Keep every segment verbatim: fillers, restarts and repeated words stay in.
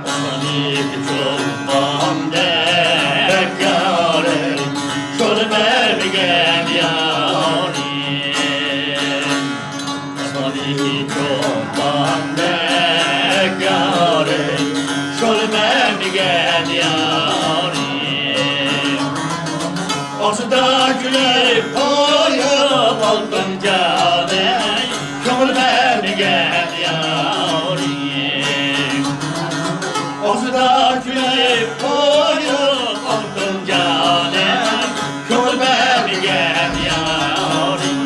ئاسماندىكى چولپاندەك يارىم، شول بەرمىگەن يارىم. ئاسماندىكى چولپاندەك يارىم، شول بەرمىگەن يارىم. ئاغزىدا كۈلۈپ قويۇپ ئالتۇن جانەي، كۆڭۈل بەرمىگەن يارىم. ئاغزىدا كۈلۈپ قويۇپ ئالتۇن جانەي، كۆڭۈل بەرمىگەن يارىم.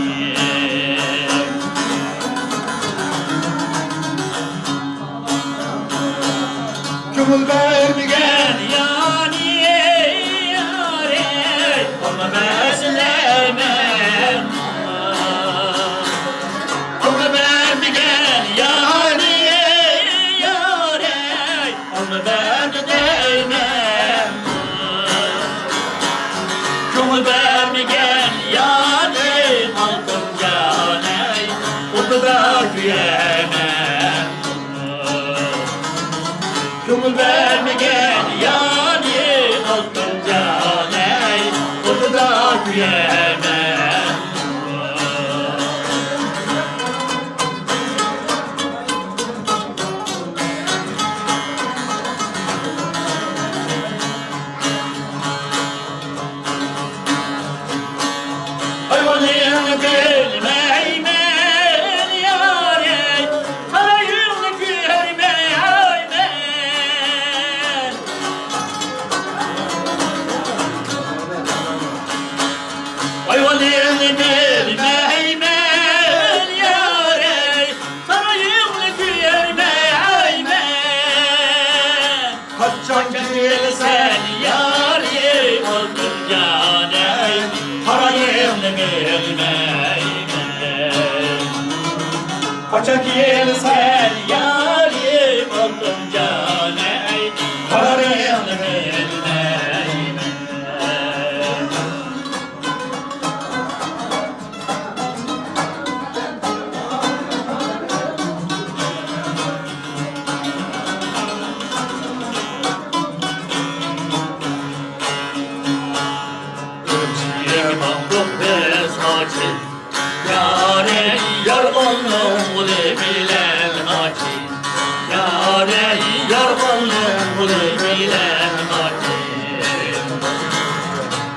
كۆڭۈل بەرمىگەن يارىم، يارىم، ئالما بەرسىلە مەن. كۆڭۈل بەرمىگەن يارىم، يارىم، ئالما بەردى دەيمەن. كۆڭۈل بەرمىگەن يارىم، ئالتۇن جانەي، ئوتىدا كۆيەمەن. كۆڭۈل بەرمىگەن يارىم، ئالتۇن جانەي، ئوتىدا كۆيەمەن. ھايۋانىڭنى بىلمەيمەن يارەي، قارا يۈزۈڭنى كۆرمەيمەن. ھايۋانىڭنى بىلمەيمەن يارەي، قارا يۈزۈڭنى كۆرمەيمەن. قاچان كېلىسەن يارىم، ئالتۇن جانەي، قارا يۈزۈڭنى بىلمەيمەن. قاچان كېلىسەن يارىم، ئالتۇن جانەي، قارا يۈزۈڭنى بىلمەيمەن. ئۈرۈمچىگە ماڭدۇق بىز ئاچىل. يارەي، يارغاننىڭ غولى بىلەن ئاچىل. يارەي، يارغاننىڭ غولى بىلەن ئاچىل.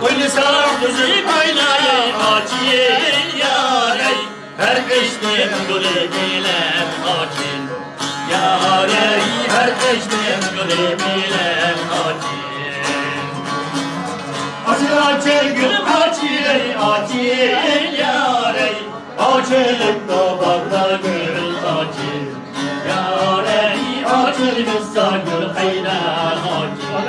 ئوينىساق ئۈزۈپ ئايلاي ئاچىل، يارەي. ھەر ئىشنىڭ يولى بىلەن ئاچىل. يارەي، ھەر ئىشنىڭ يولى بىلەن ئاچىل. ئاچىل، ئاچىل، گۈل ئاچىل، ئاچىل، يارەي. ئاچىلىپتۇ باغدا گۈل ئاچىل. يارەي، ئاچىلمىسا گۈل قەينەر ئاچىل.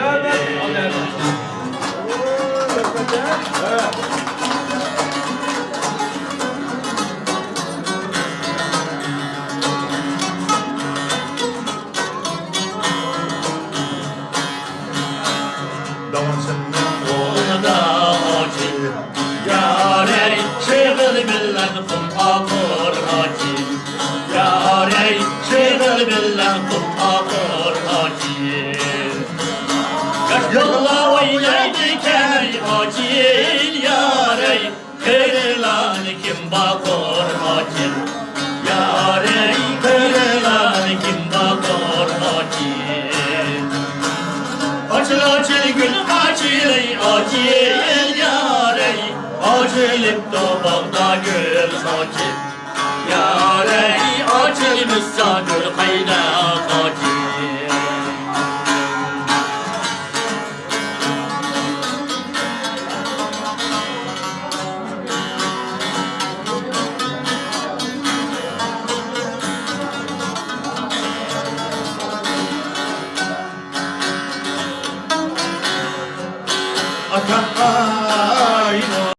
داڭزىمنىڭ قولىدا ئاچىل. يارەي، شېغىل بىلەن قۇم ئاقۇر ئاچىل. يارەي، شېغىل بىلەن قۇم ئاقۇر ئاچىل. ياش بالىلار ئوينايدىكەن ئاچىل، يارەي. قېرىلارنى كىم باقۇر ئاچىل؟ يارەي، قېرىلارنى كىم باقۇر ئاچىل؟ ئاچىل، ئاچىل، گۈل ئاچىل، ئاچىل، يارەي. ئاچىلىپتۇ باغدا گۈل ئاچىل. يارەي، ئاچىلمىسا گۈل قەينەر.